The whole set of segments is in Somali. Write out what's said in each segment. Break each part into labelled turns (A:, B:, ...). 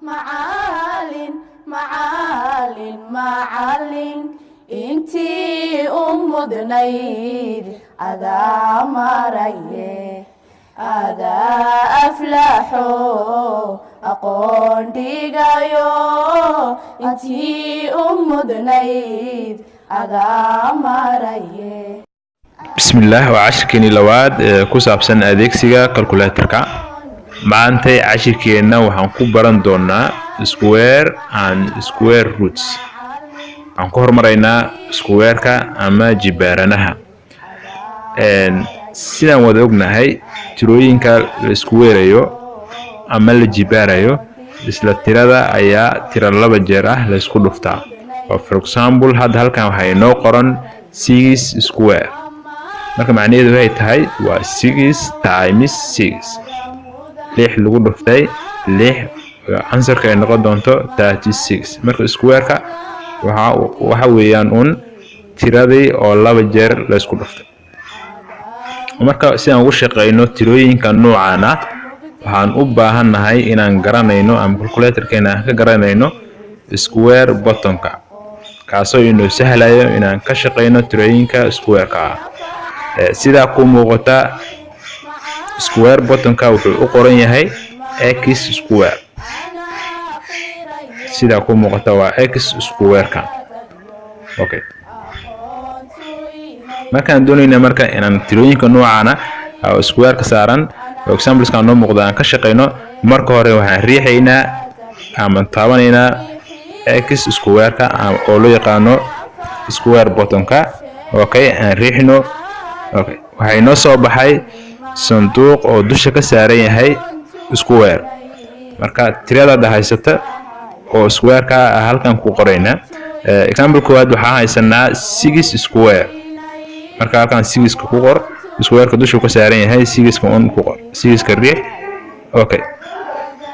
A: Macalin, macalin, macalin, intii u mudnayd adaa maraye, adaa aflaxo aqoon dhigayo, intii u mudnayd adaa maraye.
B: Bismillaah, waa cashirkeenii labaad ee ku saabsan adeegsiga calculatorka. Maantay cashirkeenna waxaan ku baran doonaa square and square roots. Waxaan ku hormaraynaa squareka ama jibaaranaha. Sidaan wada ognahay, tirooyinka la isku weerayo ama la jibaarayo, isla tirada ayaa tira laba jeer ah la isku dhuftaa. Oo for example, hadda halkan waxaa inoo qoran six square. Marka macnaheedu waxay tahay waa six times six, 6 lagu dhuftay 6, answerka ay noqon doonto 36. Marka squareka waxa weeyaan un tiradii oo laba jeer la isku dhuftay. Marka si aan ugu shaqeyno tirooyinka noocan ah, waxaan u baahannahay inaan garanayno ama calculatorkeena aan ka garanayno square buttonka, kaasoo inoo sahlayo inaan ka shaqeyno tirooyinka squareka ah. Sidaa ku muuqata, square buttonka wuxuu u qoran yahay x square. Sidaa ku muuqata waa x squareka. Okay, markaan doonayna marka inaan tirooyinka noocana oo squareka saaran oo exampleskan noo muuqda aan ka shaqeyno, marka hore waxaan riixaynaa ama taabanaynaa x squareka oo loo yaqaano square buttonka. Okay, aan riixno. Okay, waxaa inoo soo baxay sanduuq oo dusha ka saaran yahay square. Marka tirada hadda haysata oo squareka ah halkan ku qoraynaa. Example koowaad, waxaan haysanaa six square. Marka halkan sixka ku qor, squareka dusha ka saaran yahay sixka un ku qor, sixka riix. Okay,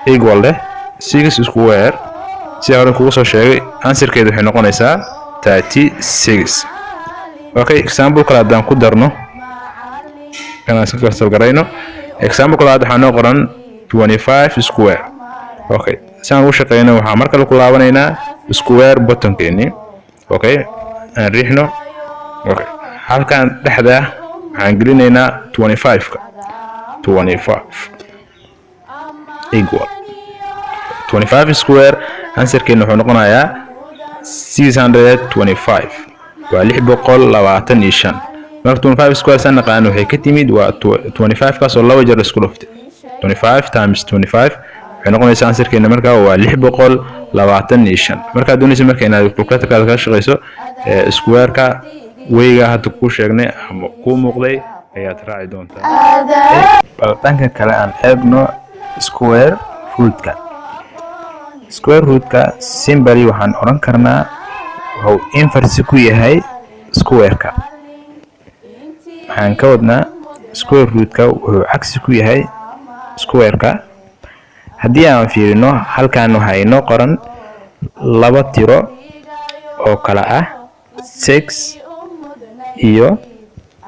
B: equal leh. Six square, sida hore kugu soo sheegay, answerkeedu waxay noqonaysaa 36. Okay, example kale haddaan ku darno, kanaan iska cancel garayno. Example kale waxaa noo qoran 25 square. Okay, si aan ugu shaqeyno, waxaan mar kale ku laabanaynaa square buttonkeeni. Okay, aan riixno. Okay, halkan dhexda waxaan gelinaynaa 25ka. 25 equal 25 square, answerkeena wuxuu noqonayaa 625, waa 625. Marka 25 square, san naqaano, waxay ka timid waa 25 kaas oo laba jeer isku dhuftay. 25 times 25 waxay noqonaysaa answerkeena marka waa 625. Markaad doonaysa marka inaad calculatorkaada kaga shaqeyso squareka, weyga hadda kuu sheegnay ama kuu muuqday ayaad raaci doontaa. Bal dhanka kale aan eegno square rootka. Square rootka simply waxaan odhan karnaa wuxuu inverse ku yahay squareka. Waxaan ka wadnaa square rootka wuxuu cagsi ku yahay squareka. Haddii aan fiirino halkan, waxaa inoo qoran laba tiro oo kala ah 6 iyo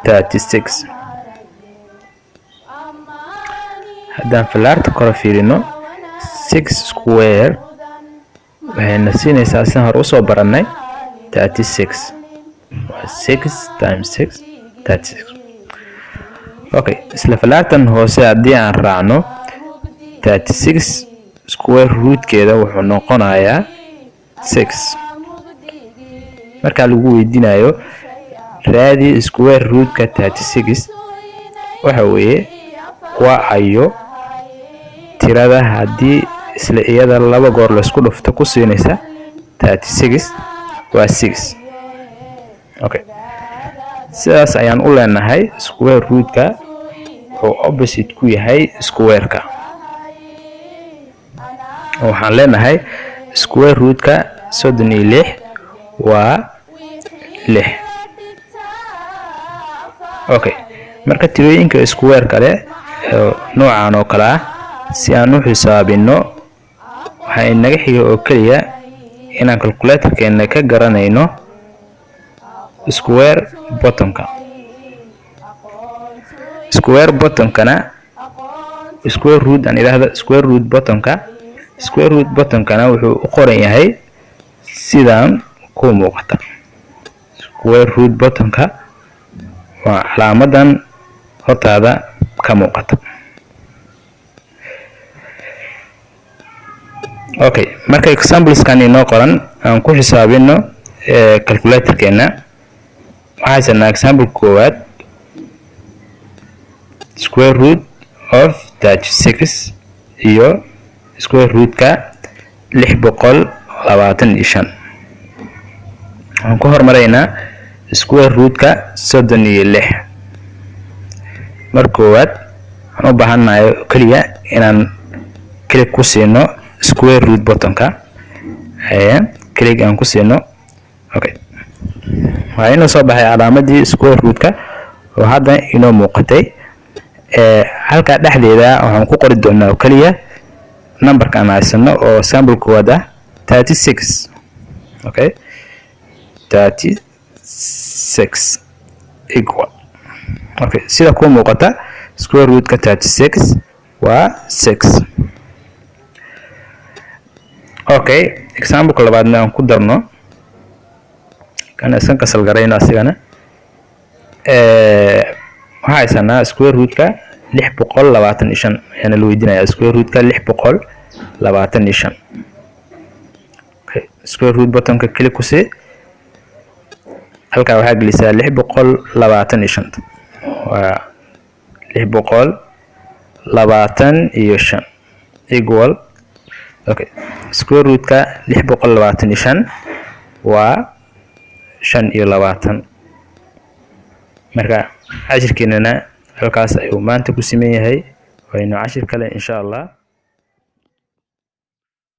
B: 36. Haddaan falaarta kore fiirino, six square waxayna siinaysaa, sidaan hore usoo barannay, 36. Waa six times six, 36. Okay, isla falaartan hoose haddii aan raacno, 36 square rootkeeda wuxuu noqonayaa 6. Markaa lagu weydiinayo raadi square rootka 36, waxa weeye waa ayo tirada haddii isla iyada laba goor laisku dhufto ku siinaysa 36? Waa 6. Okay, sidaas ayaan u leenahay square rootka wuxuu opposite ku yahay squareka. Waxaan leenahay square rootka 36 waa 6. Okay, marka tirooyinka square kale noocan oo kale ah si aan u xisaabino, waxaa inaga xiga oo keliya inaan calculatorkeena ka garanayno square buttonka. Square buttonkana, square root aan idhaahdo, square root buttonka Square root buttonkana wuxuu u qoran yahay sidaan ku muuqata. Square root buttonka waa calaamadan hortaada ka muuqata. Okay, marka exampleskan inoo qoran aan ku xisaabino calculatorkeena. Waxaa haysanaa example koowaad, square root of 36 iyo square rootka 625. Waxaan ku hormaraynaa square rootka 36. Mar koowaad waxaan u baahannahay oo keliya inaan click ku siino square root buttonka, click aan ku siino. Okay, waa inoo soo baxay calaamadii square rootka oo hadda inoo muuqatay. Halkaa dhexdeeda waxaan ku qori doonaa oo keliya numberka aan haysano oo sample koowaad ah, 36. Okay, 36 equal. Okay, sida kuu muuqata square rootka 36 waa 6. Okay, exampleka labaadna aan ku darno, kana iskan kasal garayno asigana. Waxaa haysanaa square rootka 625 ayaana la weydiinayaa, square rootka 625. Okay, square root buttonka click ku sii. Halkaa waxaa gelisaa 625, waa 625 equal. Okay, square rootka 625 waa 25. Marka cashirkeenana halkaas ayuu maanta ku siman yahay. Waynu cashir kale, insha Allah.